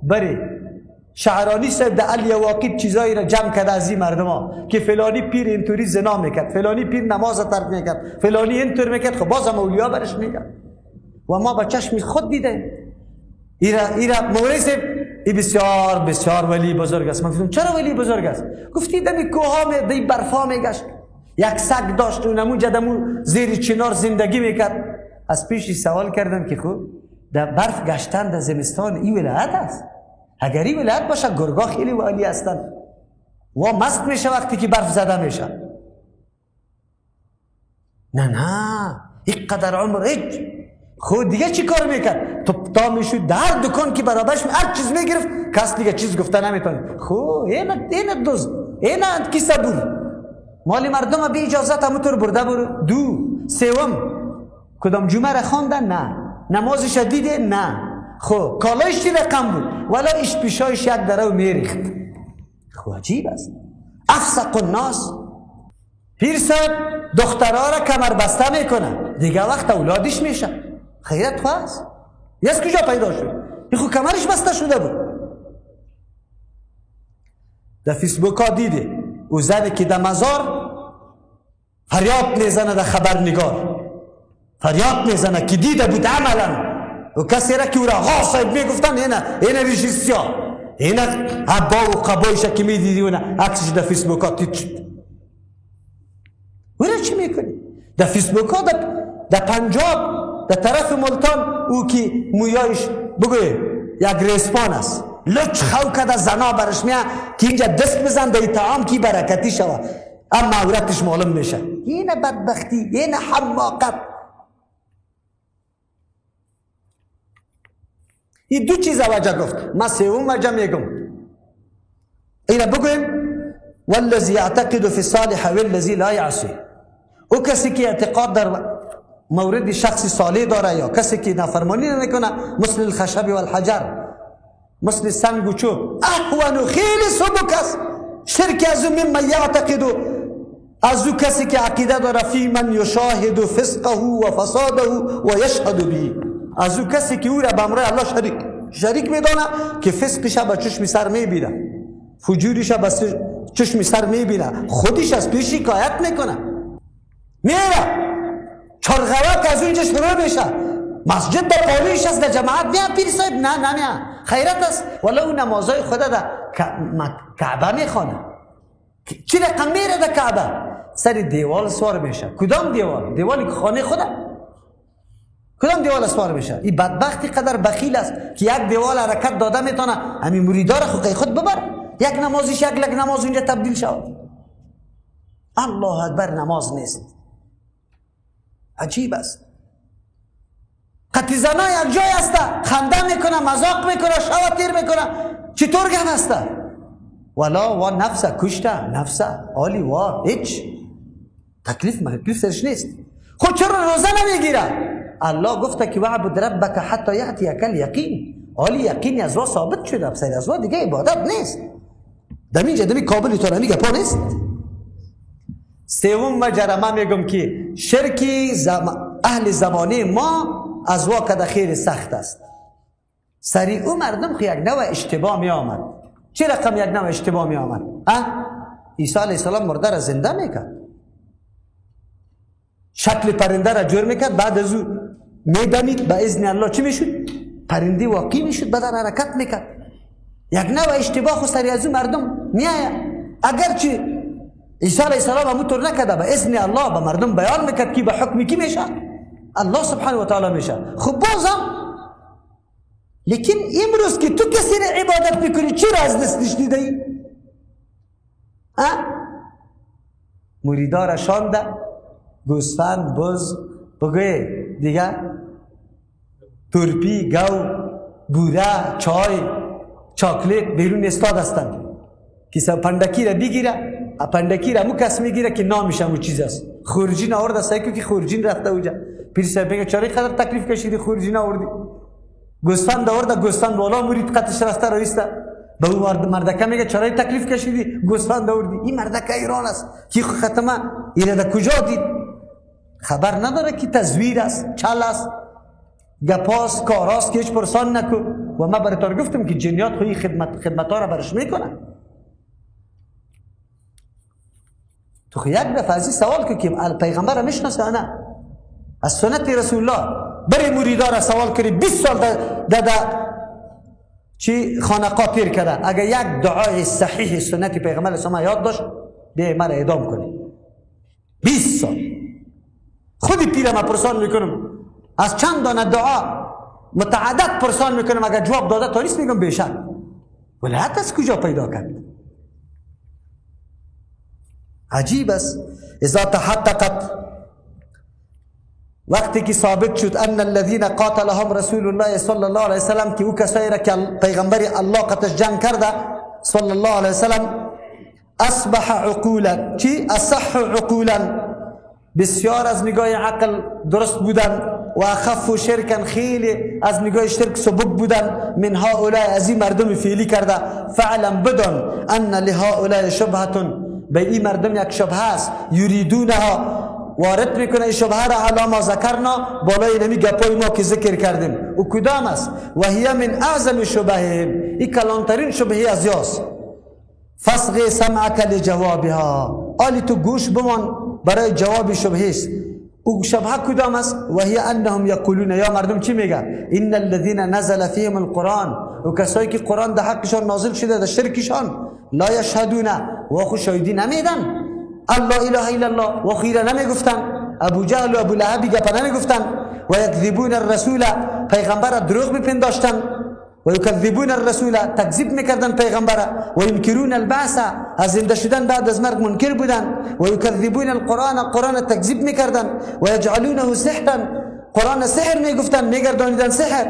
بری شعرانی صاحب در علی واقید چیزایی را جمع کرده از این مردم ها که فلانی پیر اینطوری زنا میکرد، فلانی پیر نماز ترک میکرد، فلانی اینطور میکرد. خب بازم اولیا برش میگن و ما با چشم خود دیده. ایرا مولوی صاحب ای بسیار بسیار ولی بزرگ است. من گفتم چرا ولی بزرگ است؟ گفتی دمی کوها می دی برفا میگشت، یک سگ داشت و نمونجا دمو زیر چنار زندگی میکرد. از پیشی سوال کردم که خب در برف گشتن در زمستان این ولایت است، اگر این ولایت باشه گرگا خیلی ولی هستند و مست میشه وقتی که برف زده میشه. نه نه اینقدر عمر هیچ. خود دیگه چی کار میکرد؟ تا میشد در دکان که برابرش هر چیز میگرفت، کس دیگه چیز گفته نمیتونه. خب اینه دزد، اینه کیسه بور مال مردم بی اجازت همونطور برده برو. دو سوم کدام جمعه را خواندن؟ نه. نمازش دیده؟ نه. خب کالایش چی رقم بود؟ ولی ایش پیشایش یک دره میریخت. خب عجیب است. افسق الناس. پیر صاحب دخترها را کمر بسته میکنه، دیگه وقت اولادش میشه. خیرت خو است، از کجا پیدا شد؟ این خو کمرش بسته شده بود. در فیسبوک ها دیده او زنی که در مزار فریاد میزنه، در خبرنگار فریاد میزنه که دیده بود عملا و کسی را که او را آقا صاحب میگفتن، اینه ریش سیاه، اینه عبا و قبایش که میدیدی اونه عکسش در فیسبوک ها تید شد. او را چی میکنی؟ در فیسبوک ها در پنجاب در طرف ملتان او که مویایش بگوی یک ریسپان است، لچ خو کده زنا برش میاد که اینجا دست بزن در طعام کی برکتی شوه، اما عورتش معلوم میشه. اینه بدبختی، اینه حماقت. این دو چیز وجه گفت، ما سوم وجه میگم. اینه بگویم والذی یعتقد فی الصالح والذی لا یعصی. او کسی که اعتقاد در مورد شخص صالح داره یا کسی که نافرمانی نمیکنه، مثل الخشب والحجر، مثل سنگ و چوب، اهون خیلی سبک است شرک از او ممن یعتقد، از او کسی که عقیده داره فی من یشاهد فسقه و فساده و یشهد به، از او کسی که او را به امر الله شریک میدانه که فسقش به چشم سر میبینه، فجورش به چشم سر میبینه، خودش از پیش شکایت میکنه، میره چرغوک از اونجا شروع میشه، مسجد در پالویش است، در جماعت میاد پیر صاحب نه نمیاد، خیرت است ولی او نمازهای خود در کعبه میخوانه. چی رقم میره در کعبه؟ سر دیوال سوار میشه. کدام دیوال؟ دیوالی که خانه خوده. کدام دیوال سوار میشه؟ این بدبختی قدر بخیل است که یک دیوال حرکت داده میتونه همین مریدار خود ببر، یک نمازش یک لک نماز اونجا تبدیل شود. الله اکبر نماز نیست. عجیب است. قطی زنا یک جای است، خنده میکنه، مذاق میکنه، شب تیر میکنه، چطور گم است؟ ولا و نفس کشته، نفس عالی و هیچ تکلیف سرش نیست. خود چرا روزه نمیگیره؟ الله گفته که وعبد ربک حتی یأتیک الیقین. عالی یقینی از وا ثابت شده، سر از وا دیگه عبادت نیست. دمی دمی کابل تو نمیگه پا نیست. سوم مجرمه میگم که شرکی اهل زمانه ما از وا کده خیلی سخت است. سری او مردم خو یک نوع اشتباه می آمد. چه رقم یک نوع اشتباه می آمد؟ عیسی علیه السلام مرده را زنده میکرد، شکل پرنده را جور میکرد، بعد از او میدمید به اذن الله چی میشد؟ پرنده واقعی میشد، بدن حرکت میکرد. یک نوع اشتباه خو سری از او مردم میآید. اگرچه عیسی علیه السلام همونطور نکرده، به اذن الله به مردم بیان میکرد که به حکم کی میشه؟ الله سبحانه و تعالی میشه. خب بازم لیکن امروز که تو کسی را عبادت میکنی چرا از دستش دیده ای؟ مریدا را شانده گوسفند، بز، بگوی دیگه تورپی، گو، بوره، چای، چاکلیت بیرون استاد هستند که پندکی را بگیره، پندکی را مو کس میگیره که نامش همون چیز است. خورجین آورده، سعی که خورجین رفته اونجا. پیر صاحب میگه چرا اینقدر تکلیف کشیدی خورجین آوردی؟ گوسفند آورده، گوسفند بالا مرید قطش رفته رویسته. به او مردکه میگه چرا تکلیف کشیدی گوسفند آوردی؟ این مردکه ایران است که ختمه اینا در کجا دید؟ خبر نداره که تزویر است، چل است، گپاس، کاراست که هیچ پرسان نکو. و ما برای گفتم که جنیات خوی خدمت ها را برش میکنن. تو خو یک دفعه از سوال که پیغمبر را میشناسه یا نه؟ از سنت رسول الله برای مریدا را سوال کردی 20 سال ده چی خانقاه تیر کرده، اگر یک دعای صحیح سنت پیغمبر اسلام یاد داشت بیای مرا اعدام کنی. 20 سال خودی پیر ما پرسان میکنم، از چند دانه دعا متعدد پرسان میکنم، اگر جواب داده تا نیست میگم بیشک، ولی حتی از کجا پیدا کرد؟ عجیب است. اذا تحققت، وقتی که ثابت شد ان الذين قاتلهم رسول الله صلی الله علیه وسلم، که او کسایی را که پیغمبر الله قتش جنگ کرده صلی الله علیه وسلم، اصبح عقولا، چی؟ اصح عقولا، بسیار از نگاه عقل درست بودن، و اخف شرکا، خیلی از نگاه شرک سبک بودن، من هؤلاء، از این مردم فعلی کرده، فعلا بدون ان لهؤلاء شبهه، به این مردم یک شبهه است، یریدونها، وارد میکنه این شبهه را علی ما ذکرنا، بالای نمی گپای ما که ذکر کردیم. او کدام است؟ و هی من اعظم شبههم، این کلانترین شبهه از یاست. فصغ سمعک لجوابها، آلی تو گوش بمان برای جواب شبهه است. او شبهه کدام است؟ و هی انهم یقولون، یا مردم چی میگه؟ ان الذين نزل فيهم القرآن، و کسایی که قرآن در حقشان نازل شده، در شرکشان، لا یشهدون، و خو شاهدی نمیدن الله اله الا الله، و خیره نمیگفتن، ابو جهل و ابو لهب گپ نمیگفتن، و یکذبون الرسول، پیغمبر دروغ میپنداشتن، و یکذبون الرسول، تکذیب میکردن پیغمبر، و ینکرون البعث، از زنده شدن بعد از مرگ منکر بودن، و یکذبون القرآن، قرآن تکذیب میکردن، و یجعلونه سحرا، قرآن سحر میگفتن، میگردانیدن سحر.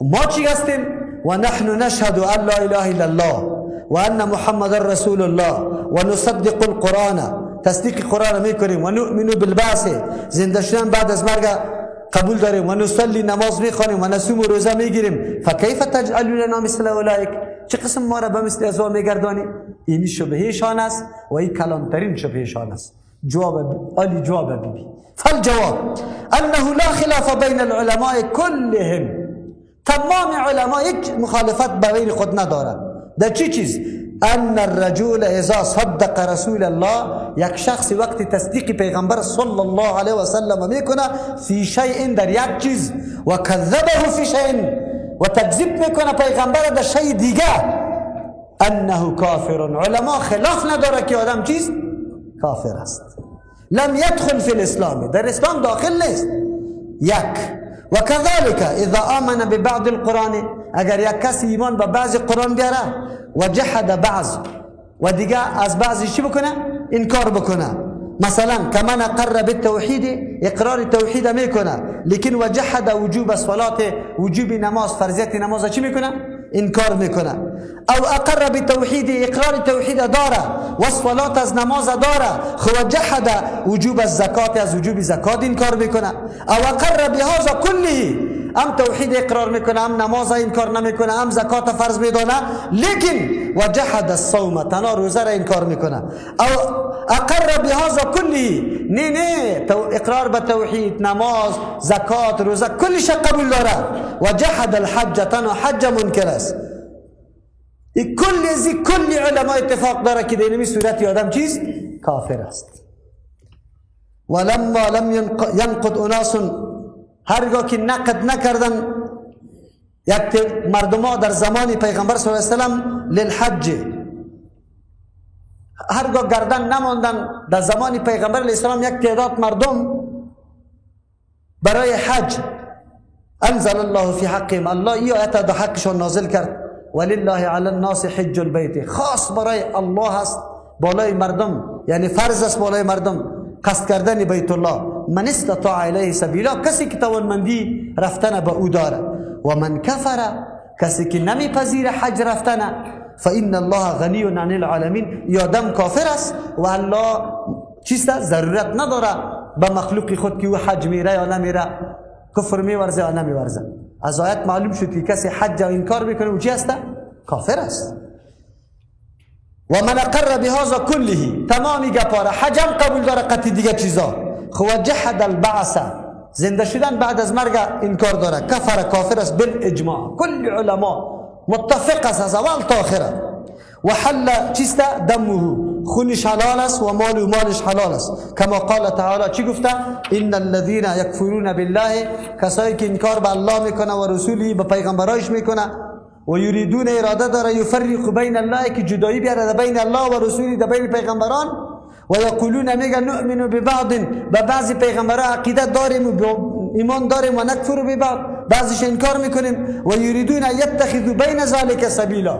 ما چی هستیم؟ و نحن نشهد ان لا اله الا الله و ان محمد رسول الله و نصدق القرآن، تصدیق قرآن میکنیم، و نؤمن بالبعث، زنده شدن بعد از مرگ قبول داریم، و نصلی، نماز میخوانیم، و نصوم، روزه میگیریم. فکیف تجعلوننا مثل اولئک، چه قسم ما را به مثل ازوا میگردانی؟ این شبهه شان است و این کلانترین شبهه شان است. جواب علی جواب بی. فالجواب انه لا خلاف بین العلماء كلهم، تمام علما هیچ مخالفت بین خود ندارند در چی چیز؟ ان الرجل اذا صدق رسول الله، یک شخص وقت تصدیق پیغمبر صلی الله علیه و سلم میکنه فی شیء، در یک چیز، و کذبه فی شیء، و تکذیب میکنه پیغمبر در شیء دیگه، انه کافر. علما خلاف نداره که آدم چیز کافر است. لم يدخل فی الاسلام، در اسلام داخل نیست. یک و كذلك اذا آمن ببعض القرآن، اگر یک کسی ایمان به بعض قرآن بیاره و جحد بعض، و دیگه از بعضی چی بکنه؟ انکار بکنه. مثلا کمن اقر بالتوحید، اقرار توحید میکنه، لیکن و جحد وجوب الصلاه، وجوب نماز، فرضیت نماز چی میکنه؟ انکار میکنه. او اقر بالتوحید، اقرار توحید داره و الصلاه از نماز داره، خو جحد وجوب الزکات، از وجوب زکات انکار میکنه. او اقر بهذا كله، ام توحید اقرار میکنه، ام نماز انکار نمیکنه، ام زکات فرض میدانه، لیکن و جحد الصوم، تنها روزه را انکار میکنه. او اقر بهذا كله، نه نه، اقرار به توحید، نماز، زکات، روزه کلش قبول داره، و جحد الحج، تنها حج منکر است. کل زی کل علما اتفاق داره که در این صورت آدم چیز کافر است. ولما لم ينقض اناس، هرگاه که نقد نکردن یک مردم در زمان پیغمبر صلی الله علیه و سلم للحج، هرگاه گردن نماندن در زمان پیغمبر علیه السلام یک تعداد مردم برای حج، انزل الله فی حقهم، الله ای آیت در حقشان نازل کرد، ولله علی الناس حج البیت، خاص برای الله است بالای مردم، یعنی فرض است بالای مردم قصد کردن بیت الله، من استطاع الیه سبیلا، کسی که توانمندی رفتن به او داره، و من کفر، کسی که نمیپذیره حج رفتن، فان الله غنی عن العالمین، یادم کافر است و الله چیست ضرورت نداره به مخلوق خود که او حج میره یا نمیره، کفر میورزه یا نمیورزه. از آیت معلوم شد که کسی حج و انکار میکنه او چی است؟ کافر است. و من اقر بهذا كله، تمامی گپاره حجم قبول داره قطعی دیگه چیزا، خو جحد البعث، زنده شدن بعد از مرگ انکار داره، کفر کافر است بالاجماع، کل علما متفق است از اول تا آخره. و حل چیست؟ دمه، خونش حلال است و مال و مالش حلال است. کما قال تعالی، چی گفته؟ ان الذين یکفرون بالله، کسایی که انکار به الله میکنه و رسولی به پیغمبرایش میکنه، و یریدون اراده داره یفرق بین الله، که جدایی بیاره بین الله و رسولی، در بین پیغمبران. و یقولون میگن نؤمن ببعض، به بعضی پیغمبران عقیده داریم و ایمان داریم، و نکفر ببعض، بعضیش انکار میکنیم. و یریدون یتخذوا بین ذلک سبیلا،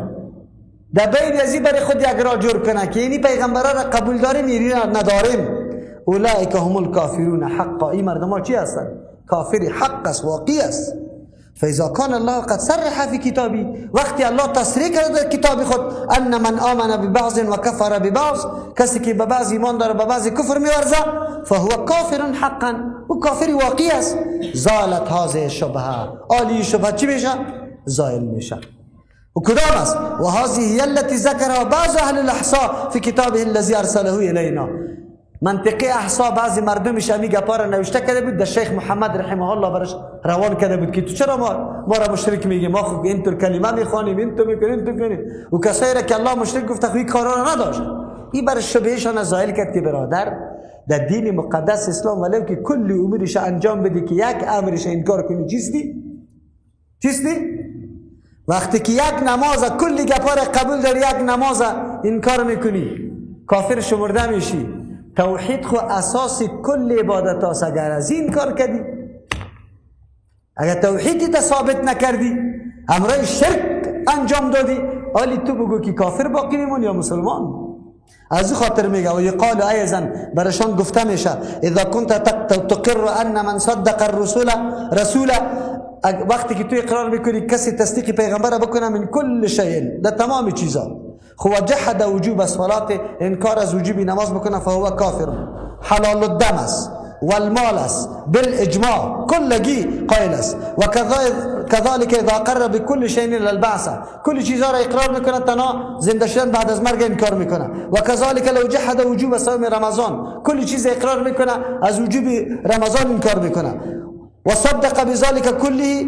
در بین ازی برای خود یک راه جور کنه که اینی پیغمبران را قبول داریم اینی را نداریم. اولئک هم الکافرون حقا، این مردم ها چی هستند؟ کافر حق است، واقعی است. فاذا كان الله قد صرح في كتابه، وقتی الله تصریح کرده در کتاب خود، ان من آمن ببعض و کفر ببعض، کسی که به بعض ایمان داره به بعض کفر میورزه، فهو کافر حقا، او کافر واقعی است. زالت هذه الشبهه، آلی شبهه چی میشه؟ زائل میشه. و کدام است؟ و هذه هي التي ذكرها بعض اهل الاحصاء في كتابه الذي ارسله الينا. منطقه احصا بعضی مردمش امی گپا را نوشته کرده بود، در شیخ محمد رحمه الله برش روان کرده بود که تو چرا ما را مشرک میگی؟ ما خب اینطور کلمه میخوانیم، اینطور میکنیم، اینطور میکنیم. و کسایی را که الله مشرک گفته خو این کارا را نداشت. این بر شبهشان زائل کرد که برادر در دین مقدس اسلام ولو که کل امورش انجام بده که یک امرش انکار کنی چیستی؟ چیستی؟ وقتی که یک نماز کل گپا را قبول داری، یک نماز انکار میکنی، کافر شمرده میشی. توحید خو اساس کل عبادت هاست. اگر از این کار کردی، اگر توحیدی تا ثابت نکردی، امرای شرک انجام دادی، آلی تو بگو که کافر باقی میمون یا مسلمان؟ از او خاطر میگه و یقال ایضا، برشان گفته میشه اذا كنت تقر ان من صدق الرسول رسول، وقتی که تو اقرار میکنی کسی تصدیق پیغمبر بکنه من کل شیء، در تمام چیزا، خو جحد وجوب الصلاه، انکار از وجوب نماز بکنه، فهو کافر، حلال الدم است والمال است بالاجماع، کلگی قائل است. و كذلك اذا اقر بكل شيء للبعث، کل چیزا را اقرار میکنه، تنها زنده شدن بعد از مرگ انکار میکنه. و كذلك لو جحد وجوب صوم رمضان، کل چیز اقرار میکنه، از وجوب رمضان انکار میکنه. و صدق بذلك كله،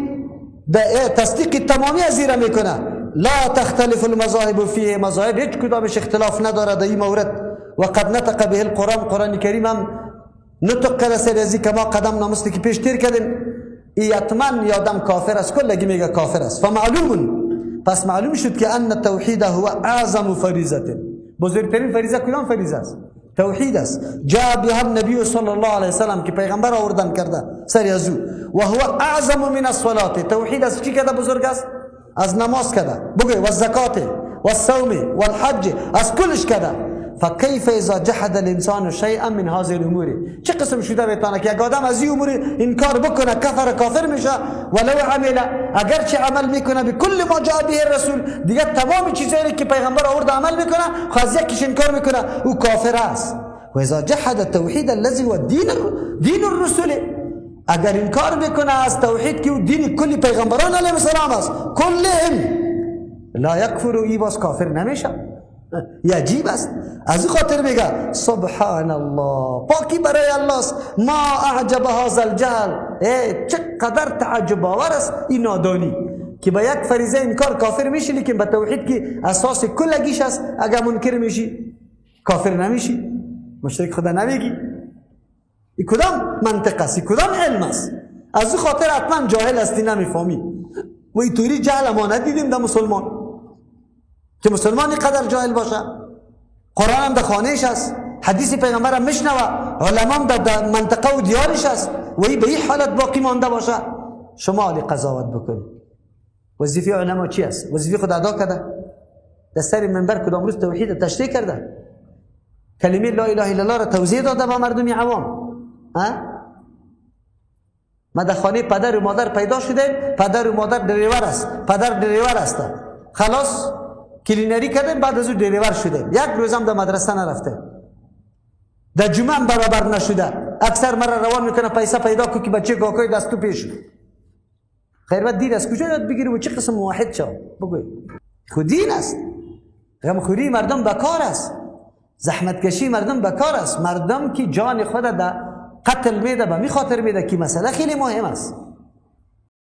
تصدیق تمامی از را میکنه. لا تختلف المذاهب فيه، مذاهب هیچ کدامش اختلاف نداره در این مورد. و قد نطق به القرآن، قرآن کریم هم نطق کرده سر ازی که ما قدم نامستی که پیش تیر کردیم. ای حتما یادم کافر است، کلگی میگه کافر است. فمعلوم، پس معلوم شد که ان التوحید هو اعظم فریضه، بزرگترین فریضه کدام فریضه است؟ توحید است. جاء بها النبی صلی الله علیه وسلم، که پیغمبر آوردن کرده سر از او. و هو اعظم من الصلاه، توحید از چی کرده بزرگ است؟ از نماز کرده، بگوی و الزکات و الصوم و الحج، از کلش کرده. فكيف اذا جحد الانسان شيئا من هذه الامور، چه قسم شده میتونه که یک آدم از این امور انکار بکنه، کفر کافر میشه، ولو عمل، اگرچه عمل میکنه بكل ما جاء به الرسول، دیگه تمام چیزایی که پیغمبر آورده عمل میکنه، خو از یکیش انکار میکنه، او کافر است. و اذا جحد التوحید الذي هو دین الرسول، اگر انکار میکنه از توحید که او دین کل پیغمبران علیهم السلام است، کلهم لا یکفر، ای باز کافر نمیشه. عجیب است. از این خاطر میگه سبحان الله، پاکی برای الله است. ما اعجب هذا الجهل، چقدر تعجب آور است این نادانی که با یک فریضه انکار کافر میشی، لیکن به توحید که اساس کلگیش است اگر منکر میشی کافر نمیشی، مشرک خدا نمیگی. این کدام منطق است؟ این کدام علم است؟ از این خاطر حتما جاهل هستی، نمیفهمی. و اینطوری جهل ما ندیدیم در مسلمان که مسلمان قدر جاهل باشه. قرآن هم در خانهش است، حدیث پیغمبر هم میشنوه، علما هم در منطقه و دیارش است، و ای به این حالت باقی مانده باشه. شما عالی قضاوت بکنید. وظیفه علما چی است؟ وظیفه خود ادا کرده، در سر منبر کدام روز توحید تشریح کرده، کلمه لا اله الا الله را توضیح داده به مردم عوام. ما در خانه پدر و مادر پیدا شدیم، پدر و مادر دریور است، پدر دریور است، خلاص کلینری کردیم، بعد از او دریور شدیم. یک روز هم در مدرسه نرفته، در جمعه هم برابر نشده. اکثر مرا روان میکنه پیسه پیدا کو که بچه کاکای دستو پیش. خیر بعد دین از کجا یاد بگیریم و چه قسم موحد شو؟ بگوی خود دین است. غمخوری مردم بکار است، زحمت کشی مردم بکار است. مردم که جان خود در قتل میده، به می خاطر میده که مسئله خیلی مهم است.